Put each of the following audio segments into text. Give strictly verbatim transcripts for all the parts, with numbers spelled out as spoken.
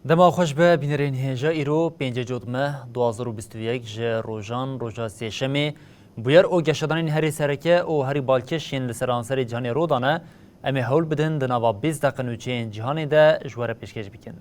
Dema xweş be, bînerên hêja, îro pêncê Cotme du hazar û bîst û yek ji rojan, roja sêşemê, bûyer û geşedanên herî sereke û herî balkêş yên li seranserê cîhanê rû dane, em ê hewl bidin di nava bîst deqe nûçeyên cîhanê de ji we re pêşkêş bikin.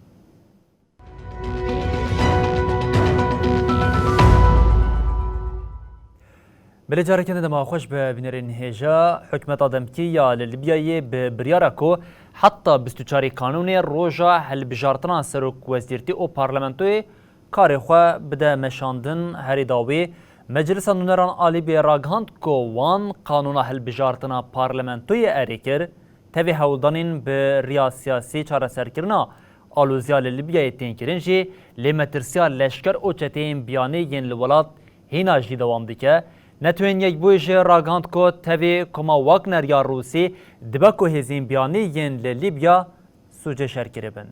Belê, careke din dema xweş be, bînerên hêja. Hikûmeta demkî ya li Libyayê bi biryara ku heta bîst û çarê Kanûnê, roja hilbijartina serokwezîrtî û parlamentoyê, karê xwe bide meşandin. Herî dawî Meclisa Nûneran a Libyayê ragihand ku wan qanûna hilbijartina parlamentoyê erê kir, tevî hewldanên bi riya siyasî çareserkirina aloziya li Libyayê tên kirin jî, lê metirsiya leşker û çeteyên biyanî yên li welat hîna jî dewam dike. Netewên Yekbûyî jî ragihand ku tevî koma Wagner ya Rûsî dibe ku hêzên biyanî yên li Libya sûcê şer kiribin.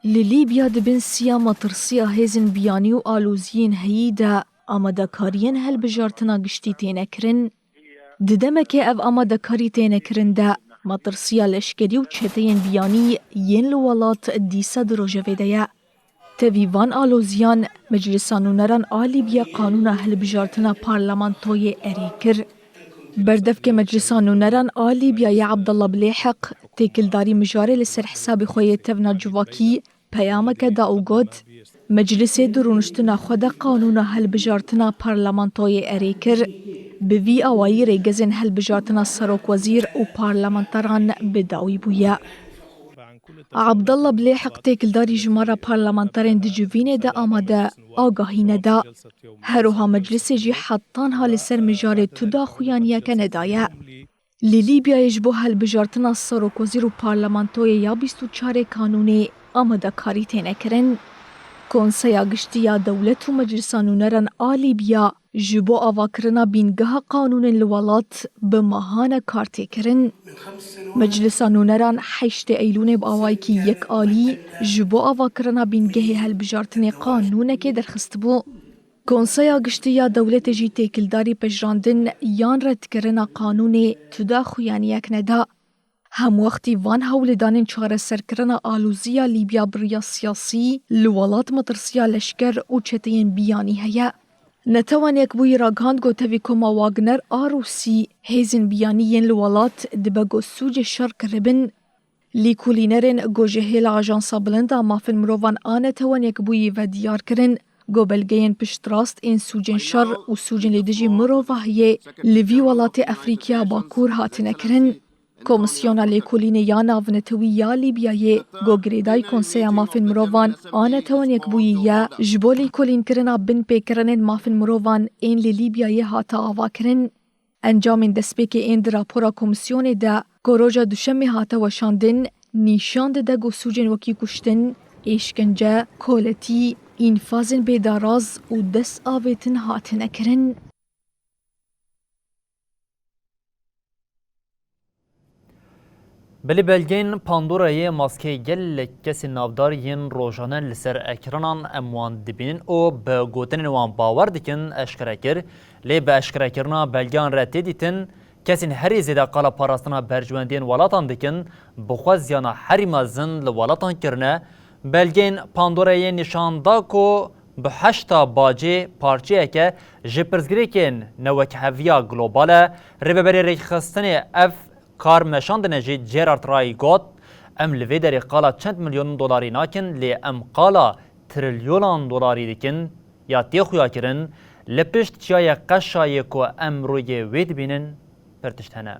Li Lîbya di bin siya metirsiya hêzên biyanî û aloziyên heyî de amadekariyên hilbijartina giştî têne kirin. Di demekê ev amadekarî têne kirin de, metirsiya leşkerî û çeteyên biyanî yên li welat dîsa di rojevê de ye. Tevî van aloziyan, Meclisa Nûneran a Lîbya qanûna hilbijartina parlamentoyê erê kir. Berdevkê Meclisa Nûneran a Lîbyayê Abdullah Bilêhiq têkildarî mijarê li ser hesabê xwe yê tevna civakî peyameke da û got, Meclisê di rûniştina xwe de qanûna hilbijartina parlamentoyê erê kir. Bi vî awayî rêgezên hilbijartina serokwezîr û parlamenteran bi dawî bûye. Abdullah Bilêhiq têkildarî jimara parlamenterên di civînê de amade agahî neda. Her wiha meclisê jî heta niha li ser mijarê tu daxuyaniyeke nedaye. Li Lîbyayê ji bo hilbijartina serokwezîr û parlamentoyê ya bîst û çarê Kanûnê amadekarî têne kirin. Konseya Giştî ya Dewlet û Meclisa Nûneran a Lîbya ji bo avakirina bîngeha qanûnên li welat bi mehan e kar tê kirin. Meclisa Nûneran heştê Eylûnê bi awayekî yekalî ji bo avakirina bîngehê hilbijartinê qanûnekê derxistibû. Konseya Giştî ya Dewletê jî têkildarî pejirandin yan redkirina qanûnê tu daxuyaniyek neda. Hemwextî van hewldanên çareserkirina aloziya Lîbya bi riya siyasî li welat metirsiya leşker û çeteyên biyanî heye. Netewan Yekbûyî ragihand ku tevî koma Wagner a Rûsî hêzên biyanî yên li welat dibe ku sûcê şer kiribin. Lêkolînerên ku ji hêla Ajansa Bilind a Mafên Mirovan a Netewan Yekbûyî ve diyar kirin ku belgeyên piştrast ên sûcên şer û sûcên li dijî mirovahiyê li vî welatê Efrîkiya Bakur hatine kirin. Komîsyona Lêkolînê ya Navnetewî ya Lîbyayê, ku girêdayî Konseya Mafên Mirovan a Netewan Yekbûyî ye, ji bo lêkolînkirina binpêkirinên mafên mirovan ên li Lîbyayê hate avakirin. Encamên destpêkê ên di rapora komîsyonê de, ku roja Duşemê hate weşandin, nîşan dide ku sûcên wekî kuştin, êşkence, koletî, înfazên bêdaraz û dest avêtin hatine kirin. Belê, belgeyên Pandorayê maskeyê gelek kesên navdar yên rojane li ser ekranan em wan dibînin û bi gotinên wan bawer dikin eşkere kir, lê bi eşkerekirina belgeyan re tê dîtin, kesên herî zêde qala parastina berjewendiyên welatan dikin, bi xwe ziyana herî mezin li welatan kirine. Belgeyên Pandorayê nîşan da ku bi heşta bacê parçeyeke ji pirsgirêkên newekheviya global e. Rêveberê rêkxistinê ev kar meşandine jî Gerard Ray got, Em li vê derê qala çend milyon dolarî nakin, lê em qala trilyonan dolarî dikin ya tê xuyakirin, li pişt çiyayê qeşa yê ku em rûyê wê dibînin, pir tişt hene.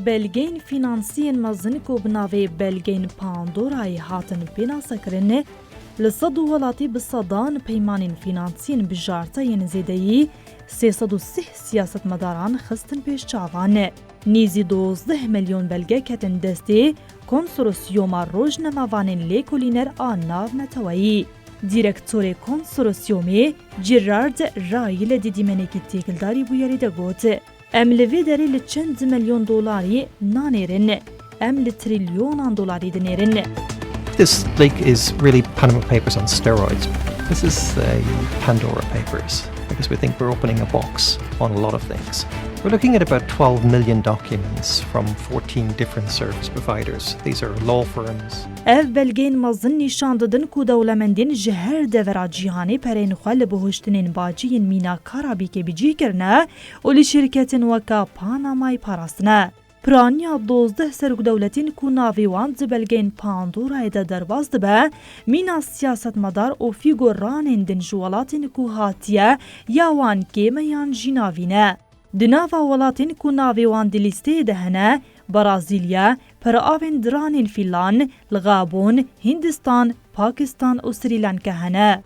Belgeyên fînansiyên mezin ku bi navê belgeyên Pandorayê hatin pênasekirin, Li sed û welatî bi sedan peymanên fînansiyên bijarteyên zêdeyî sê sed û sî siyasetmedaran xistin pêş çavan. Nîzî dozdeh milyon belge ketin destê Konsorsiyoma Rojnamevanên Lêkolîner a Navneteweyî. Dîrektorê Konsorsiyomê Gerard Rail di dîmenekî têkildarî bûyerê de got, Em li vê derê li çend milyon dolarî nanêrin, em li trîlyonan dolarî dinêrin. This leak is really Panama Papers on steroids. This is a Pandora Papers because we think we're opening a box on a lot of things. We're looking at about twelve million documents from fourteen different service providers. These are law firms. Ev belgeyên mezin nîşan didin ku dewlemendên ji her devera cîhanê pereyên xwe li bihuştinên baciyên mîna Karabîkê bi cih kirine û li şîrketên weka Panamayê parastine. Piraniya dozdeh serokdewletên ku navê wan di belgeyên Pandorayê de derbas dibe, mîna siyasetmedar û fîgoranên din ji welatên ku hatiye ya wan kêm e yan jî navîn e. Di nava welatên ku navê wan di lîsteyê de hene, Brazîlya, peravên diranên fîlan, li Gabon, Hindistan, Pakistan û Srî Lanka hene.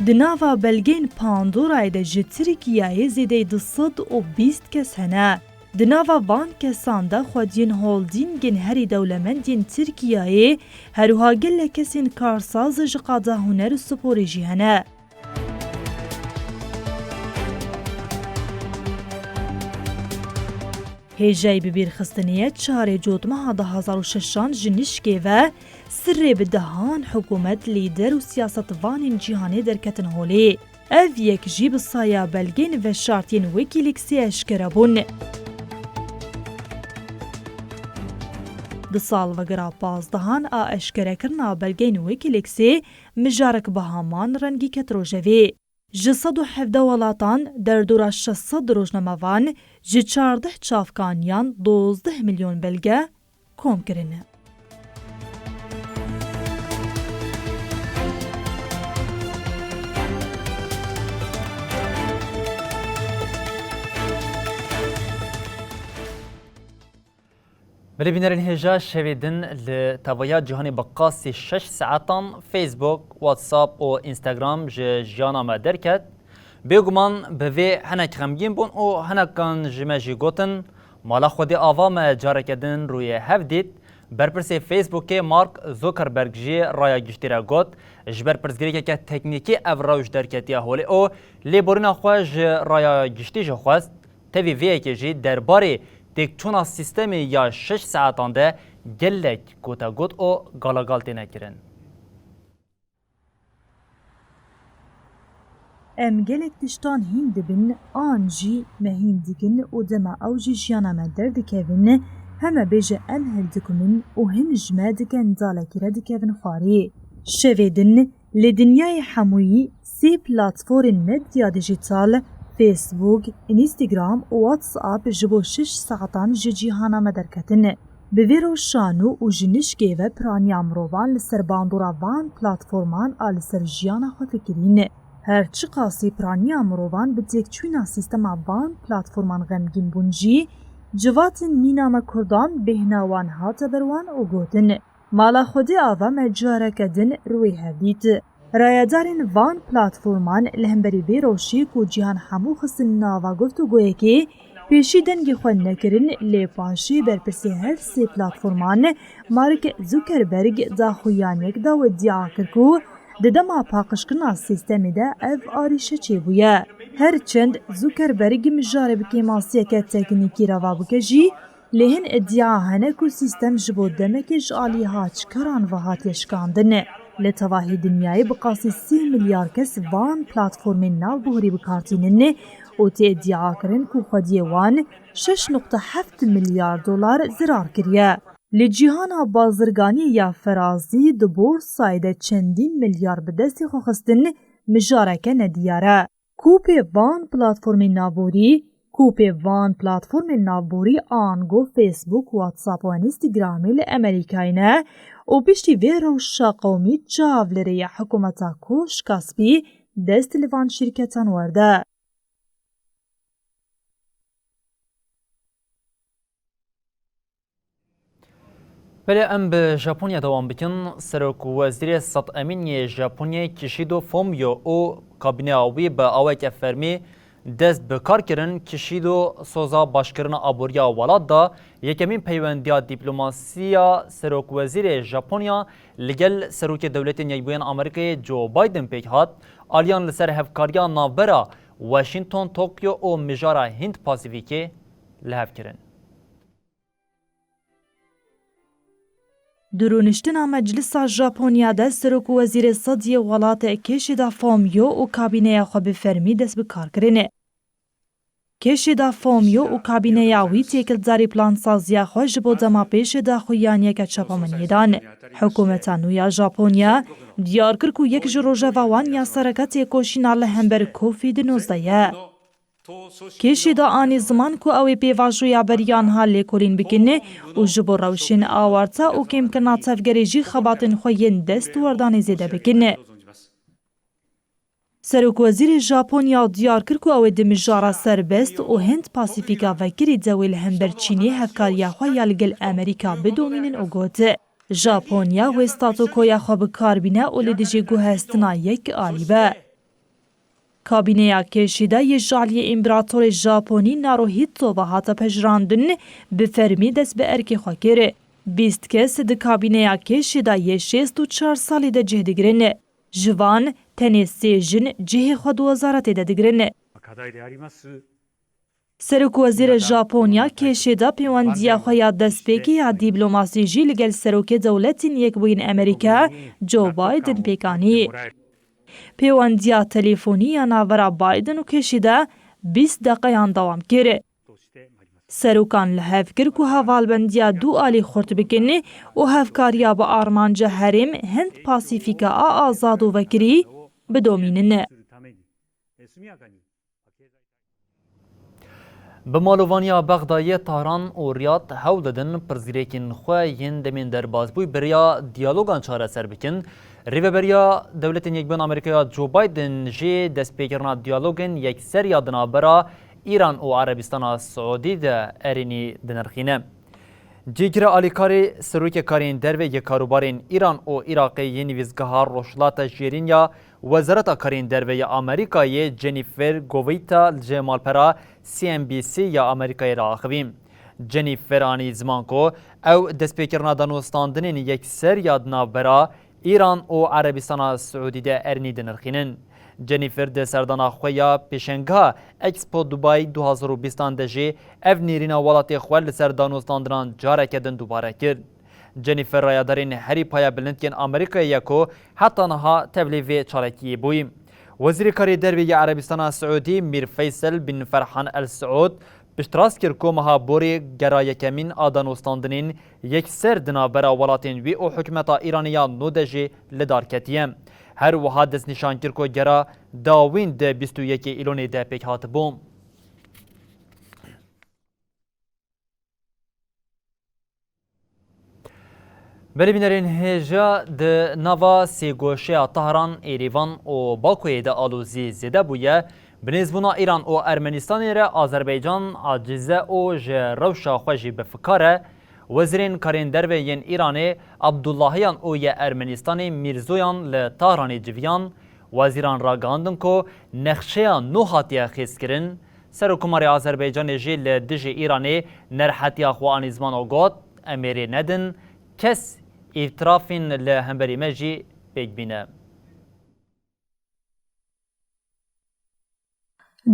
Di nava belgeyên Pandorayê de ji Tirkiyeyê zêdeyî du sed û bîst kes hene. Di nava van kesan de xwediyên holdîngên herî dewlemend yên Tirkiyeyê, her wiha gelek kesên karsaz ji qada huner û sporê jî hene. Hêjayî bibîrxistinê ye çarê cotmeha du hazar û şeşan ji nişkê ve sirrê bi dehan hikûmet, lîder û siyasetvanên cîhanê derketin holê. Ev yek jî bi saya belgeyên veşartiyên Wikileaksê eşkere bûn. Di salvegera pazdehan a eşkerekirina belgeyên Wikileaksê mijarek bi heman rengî ket rojevê. Ji sed û hevdeh welatan derdora şeş sed rojnamevan ji çardeh çavkaniyan dozdeh milyon belge kom kirin. Belê bînerên hêja, şevê din li tevaya cîhanê bi qasî şeş saetan Facebook, WhatsApp û Instagram ji jiyana me derket. Bêguman bi vê hinek xemgîn bûn û hinekan ji me jî gotin, mala Xwedê ava me careke din rûyê hev dît. Berpirsê Facebookê Mark Zuckerberg jî raya giştî re got, ji ber pirsgirêkeke teknîkî ev rewş derketiye holê û lêborîna xwe ji raya giştî jî xwest. Tevî vê yekê jî derbarê têkçûna sîstemê ya şeş saetan de gelek gotegot û galagal têne kirin. Em gelek tiştan hîn dibin, an jî me hîn dikin û dema ew ji jiyana me derdikevin, heme bêje em hildikumin û hin ji me di kendalekî re dikevin xwarê. Şevê din, li dinyayê hemûyî sê platforên medya dîjîtal, Facebook, Instagram û WhatsApp ji bo şeş saetan ji cîhana me derketin. Bi vê rewşan û ji nişkê ve piraniya mirovan li ser bandora van platforman a li ser jiyana xwe fikirîn. Her çiqasî piraniya mirovan bi têkçûna sîstema van platforman xemgîn bûn jî, civatên mîna me kurdan bêhna wan hate ber wan û gotin, Mala Xwedê ava me careke din rûyê hev dît. Rayedarên van platforman li hemberî vê rewşê ku cîhan hemû xistin nava guftûgoyekê, pêşî dengê xwe nekirin, lê paşê berpirsê her sê platforman Mark Zuckerberg daxuyaniyek da û îdia kir ku di dema paqijkirina sîstemê de ev arîşe çêbûye. Her çend Zuckerberg mijarê bi kêmasiyeke teknîkî reva bike jî, lê hin îdia hene ku sîstem ji bo demekê ji alî haçkaran ve hatiye şikandin. Li tevahî dinyayê bi qasî sê milyar kes van platformên navbihurî bi kar tînin û tê îdia kirin ku xwediyê wan şeş nokta heft milyar dolar zirar kiriye. Li cîhana bazirganiyê ya ferazî di borsayê de çendîn milyar bi destê xwe xistin mijareke nediyar e. Ku pê van platformên navborî, ku pê van platformên navborî ango Facebook, WhatsApp û Instagramê li Amerîkayê ne û piştî vê rewşa qewmî çav li rêya hikûmeta Koşka Spî dest li van şîrketan werde. Belê em bi Japonya dewam bikin. Serok Wezîrê Sed Emîn yê Japonyayê Kishido Fumio û kabîneya wî bi aweke fermî dest bi kar kirin. Kishido soza başkirina aboriya welat da, yekemîn peywendiya dîplomasiya Serok Wezîrê Japonya li gel Serokê Dewletên Yekbûyên Amerîkayê Joe Biden pêk hat. Aliyan li ser hevkariya navbera Washington, Tokyo û mijara Hind Pasifîkê li hev kirin. Di rûniştina Meclisa Japonya de Serok û Wezîrê Sed yê welatê Kishida Fumio û kabîneya xwe bi fermî dest bi kar kirine. Kishida Fumio û kabîneya wî têkildarî plansaziya xwe ji bo dema pêşê daxuyaniyeke çapemeniyê dan. Hikûmeta nû ya Japonya diyar kir ku yek ji rojeva wan ya sereke têkoşîna li hember Covid nozdeh ye. Kişîda anî ziman ku ew ê pêvajoya beriya niha lêkolîn bikin û ji bo rewşên awarta û kêmkirina tevgerê jî xebatên xwe yên destwerdanê zêde bikin. Serokwezîrê Japonya diyar kir ku ew ê di mijara serbest û Hind Pasîfîka vekirî de wê li hember Çînê hevkariya xwe ya li gel Amerîka bidomînin û got, Japonya wê statukoya xwe bi kar bîne û li dijî guhestina yek alî be. Kabîneya Kêşîda yê ji aliyê împeratorê Japonî Naruhito ve hate pejirandin, bi fermî dest bi erkê xwe kir. Bîst kes di kabîneya Kêşîda yê şêst û çar salî de cih digirin. Ji van tenê sê jin cihê xwe di wezaretê de digirin. Serokwezîrê Japonya Kêşîda pêwendiya xwe ya destpêkê ya dîplomasî jî li gel Serokê Dewletên Yekbûyîn Amerîka Joe Biden pêk anî. Pêwendiya telefonî ya navbera Biden û Kêşîda bîst deqeyan dewam kir. Serokan li hev kir ku hevalbendiya du alî xurt bikin û hevkariya bi armanca herêm Hind Pasîfîka a azad û vekirî bidomînin. Bi malovaniya Bexdayê, Tahran û Riyad hewl didin pirsgirêkên xwe yên demên derbasbûyî bi rêya diyalogan çareser bikin. Rêveberiya Dewletên Yekbûn Amerîkaya Joe Biden jî destpêkirina diyalogên yekser ya di navbera Îran û Erebistana Siûdî de erênî dinirxîne. Cîgire alîkarê Serokê Karên Derve yê Karûbarên Îran û Iraqê yê Nivîsgeha Rojhilata Jêrîn ya Wezareta Karên Derve ya Amerîkayê Jennifer Govita ji malpera C N B C ya Amerîkayê re axivî. Jennifer anî ziman ku ew destpêkirina danûstandinên yekser ya di navbera Îran û Erebistana Siûdî de erênî dinirxînin. Jennifer di serdana xwe ya pêşengiha Expo Dubai du hazar û bîstan de jî ev nêrîna welatê xwe li ser danûstandinan careke din dubare kir. Jennifer rayedarên herî payebilind yên Amerîkayê ye ku heta niha tevlî vê çalakiyê bûyî. Wezîrê Karê Derve yê Erebistana Siûdî Mîr Feysel bin Ferhan El Siûd piştrast kir ku meha borê gera yekemîn a danûstandinên yekser di navbera welatên wî û hikûmeta Îranê ya nû de jî li dar ketiye. Her wiha destnîşan kir ku gera dawîn di bîst û yekê Îlonê de pêk hatibû. Belê bînerên hêja, di nava sêgoşeya Tahran, Êrîvan û Bakuyê de alozî zêde bûye. Bi nêzbûna Îran û Ermenistanê re Azerbaycan acize û ji rewşa xwe jî bi fikar e. Wezîrên karên derve yên Îranê Abdullahiyan û yê Ermenistanê Mîrzoyan li Tahranê civiyan. Wezîran ragihandin ku nexşeya nû hatiye xêzkirin. Serokkomarê Azerbaycanê jî li dijî Îranê nerhetiya xwe anî ziman û got, em ê rê nedin kes îtirafên li hemberî me jî pêk bîne.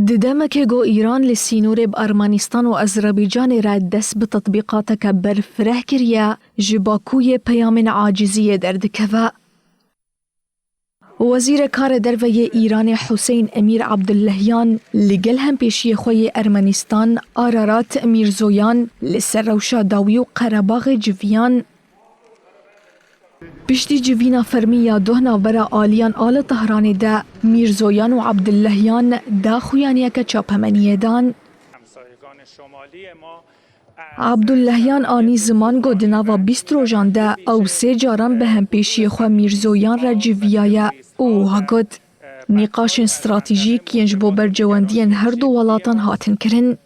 Di demekê ku Îran li sînorê bi Ermenistan û Azerbaycanê re dest bi tetbîqateke berfireh kiriye, ji Bakuyê peyamên aciziyê derdikeve. Wezîrê Karê Derve yê Îranê Huseyîn Emîr Abdullahyan li gel hempêşiyê xwe yê Ermenistan Ararat Mîrzoyan li ser rewşa dawî û Qerebaxê civiyan. Piştî civîna fermî ya doh navbera aliyan a li Tehranê de Mîrzoyan û Abdullahyan daxuyaniyeke çapemeniyê dan. Abdullahyan anî ziman ku di nava bîst rojan de ew sê caran bi hempêşiyê xwe Mîrzoyan re civiyaye û wiha got, nîqaşên stratejîk yên ji bo berjewendiyên her du welatan hatin kirin.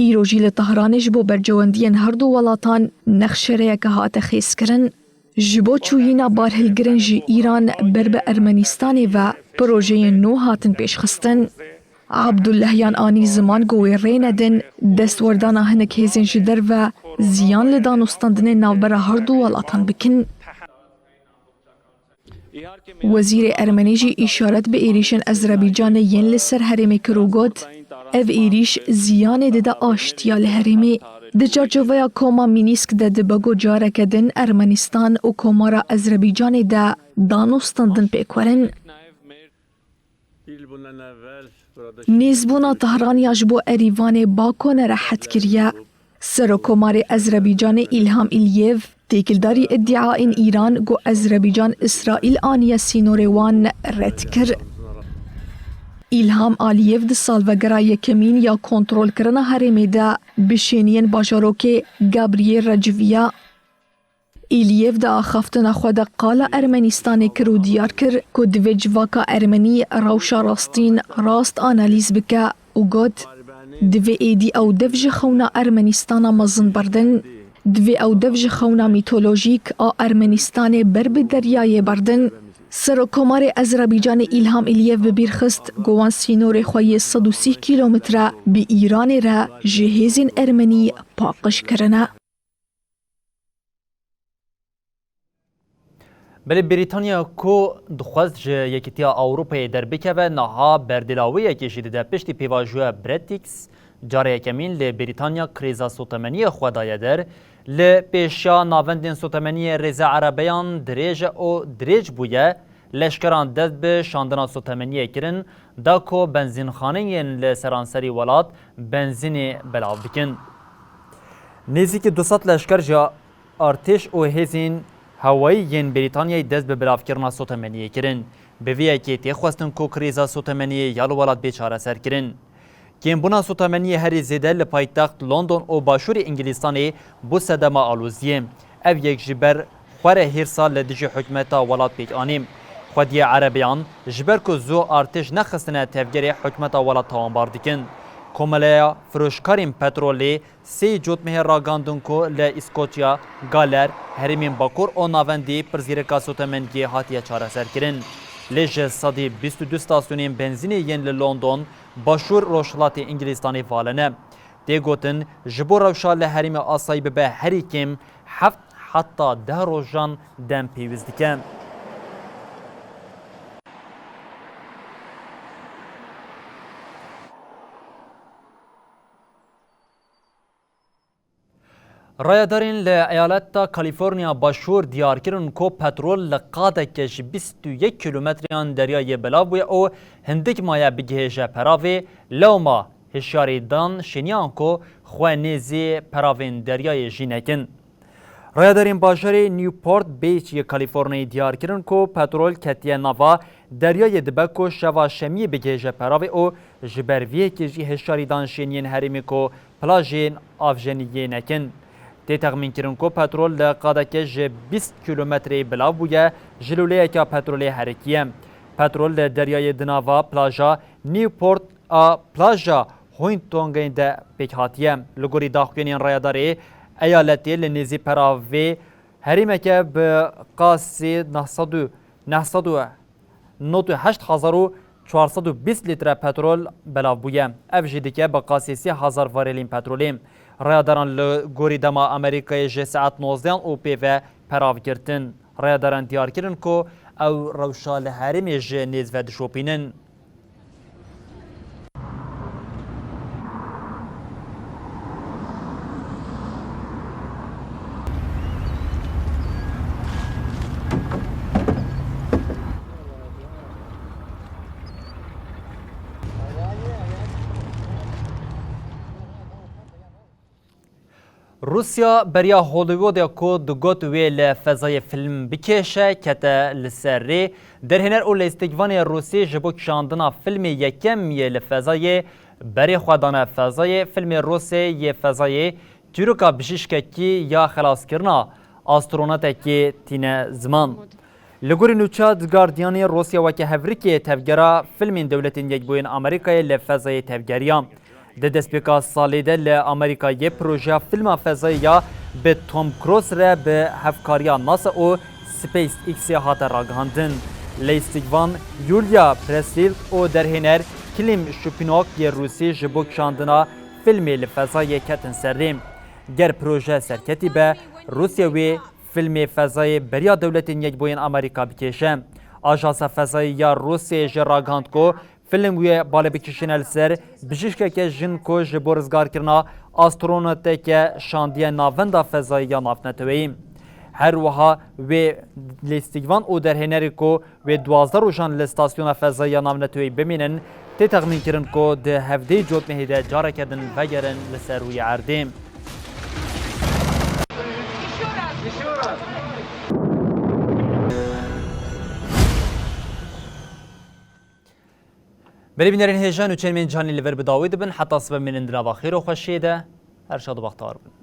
Îro jî li Tehranê ji bo berjewendiyên her du welatan nexşereyeke hate xêzkirin. Ji bo çûyîna barhilgirin ji Îran ber bi Ermenîstanê ve projeyên nû hatin pêşxistin. Abdullahyan anî ziman ku wê rê nedin destwerdana hinek hêzên ji derve ziyan li danûstandinên navbera her du welatan bikin. Wezîrê Ermenî jî îşaret bi êrîşên Ezerbaycanê yên li ser herêmê kir û got, ev êrîş ziyanê dide aştiya li herêmê. Di çarçoveya Koma Mînîsk de dibe ku careke din Ermenistan û Komara Ezerbaycanê de danûstandin pêk werin. Nêzbûna Tehran ya ji bo Erîvanê Bako nerehet kiriye. Serokkomarê Ezerbaycanê Îlham Îlyev têkildarî îdîayên Îran ku Ezerbaycan Îsraîl aniye sînorê wan red kir. Îlham Aliyev di salvegera yekemîn ya kontrolkirina herêmê de bi şêniyên bajarokê Gabriye re civiya. Îlyev di axaftina xwe de qala Ermenîstanê kir û diyar kir ku divê civaka Ermenî rewşa rastîn rast analîz bike û got, divê êdî ew dev ji xewna Ermenîstana mezin berdin. Divê ew dev ji xewna mîtolojîk a Ermenîstanê ber bi deryayê berdin. Serokkomarê Ezerbaycanê Îlham Îlyev bi bîr xist ku wan sînorê xwe yê sed û sî kîlometre bi Îranê re ji hêzên Ermenî paqij kirine. Belê Brîtanya ku dixwest ji Yekîtiya Ewropayê derbikeve, niha berdilawiyekê jî dide piştî pêvajoya Brexit. Cara yekemîn li Brîtanya krîza sotemeniyê xwe daye der. Li pêşiya navendên sotemeniyê rêza erebeyan dirêj e û dirêj bûye. Leşkeran dest bi şandina sotemeniyê kirin, da ku benzînxaneyên li seranserî welat benzînê belav bikin. Nêzîkî du sed leşker ji artêş û hêzên hewayî yên Brîtanyayê dest bi belavkirina sotemeniyê kirin. Bi vê yekê tê xwestin ku krîza sotemeniyê ya li welat bê çareserkirin. Kêmbûna sotemeniyê herî zêde li paytext London û başûrê Îngilîstanê bû sedema aloziyê. Ev yek ji ber xwe re hêrsa li dijî hikûmeta welat pêk anî. Xwediyê erebeyan ji ber ku zû artêş nexistine tevgerê, hikûmeta welat tawanbar dikin. Komeleya firoşkarên petrolê sê cotmehê ragandin ku li Îskoçya, Galer, herêmên bakur û navendî pirsgirêka sotemeniyê hatiye çareserkirin. Lê ji sedî bîst û du stasyonên benzînê yên li London, başûr rojhilatê Îngilîstanê vala ne. Tê gotin, ji bo rewşa li herêmê asayî bibe herî kêm heft heta deh rojan dem pêwîst dike. Rayedarên li eyaleta Kalîforniya Başûr diyar kirin ku petrol li qadeke ji bîst û yek kîlometreyan deryayê belav bûye û hindik maye bigihêje peravê, lewma hişyarî dan şêniyan ku xwe nêzî peravên deryayê jî nekin. Rayedarên bajarê Newport Beach yê Kalîforniyayê diyar kirin ku petrol ketiye nava deryayê, dibe ku şeva şemiyê bigihêje peravê û ji ber vê yekê jî hişyarî dan şêniyên herêmê ku plajên avjeniyê nekin. Tê texmînkirin ku petrol li qadeke ji bîst kîlometreyê belav bûye, ji lûleyeke petrolê herikiye. Petrol li deryayê di nava plaja Newport a plaja Huntingtonê de pêk hatiye. Li gorî daxuyaniyên rayedarê eyaletê li nêzî peravê herêmeke bi qasî neh sed û, neh sed û nod û heşt hezar û çar sed û bîst lître petrol belav bûye. Ev jî dike bi qasî sê hezar varêlên petrolê. Rayadaran li gorî dema Amerîkayê ji saet nozdehan û pê ve perav girtin. Rayadaran diyar kirin ku ew rewşa li herêmê ji nêz ve dişopînin. Rûsya beriya Hollywoodê ku digot wê li fezayê fîlm bikêşe, kete li ser rê. Derhêner û lîstikvanê Rûsî ji bo kişandina fîlmê yekem yê li fezayê berê xwe dane fezayê. Fîlmê Rûsê yê fezayê çîroka bijîşkekî ya xelaskirina astronotekî tîne ziman. Li gorî nûça The Guardianê, Rûsya weke hevrikê tevgera fîlmên Dewletên Yekbûyên Amerîkayê li fezayê tevgeriya. Di destpêka salê de li Amerîkayê projeya fîlma fezayê ya bi Tom Cruise re bi hevkariya NASA û SpaceXê hate ragihandin. Lêstikvan Yulia Presil û derhêner Klim Şupinok yê Rûsî ji bo kişandina fîlmê li fezayê ketin ser rê. Ger proje serketî be, Rûsya wê fîlmê fezayê beriya Dewletên Yekbûyên Amerîka bikêşe. Ajansa Fezayê ya Rûsyayê jî ragihand ku fîlm wê bale bikişîne li ser bijîşkeke jin ku ji bo rizgarkirina astronoteke şandiye Navenda Fezayê ya Navneteweyî. Her wiha wê lêstikvan û derhênerê ku wê duwazdeh rojan li Stasyona Fezayê ya Navneteweyî bimînin, tê texmînkirin ku di hevdehê Cotmehê de careke din vegerin li ser rûyê erdê. Belê bînerên hêja, nûçeyên me yên canî li vir bi dawî dibin. Heta sibe bimînin di nava xêr û xweşiyê de. Her şad û bextewar bin.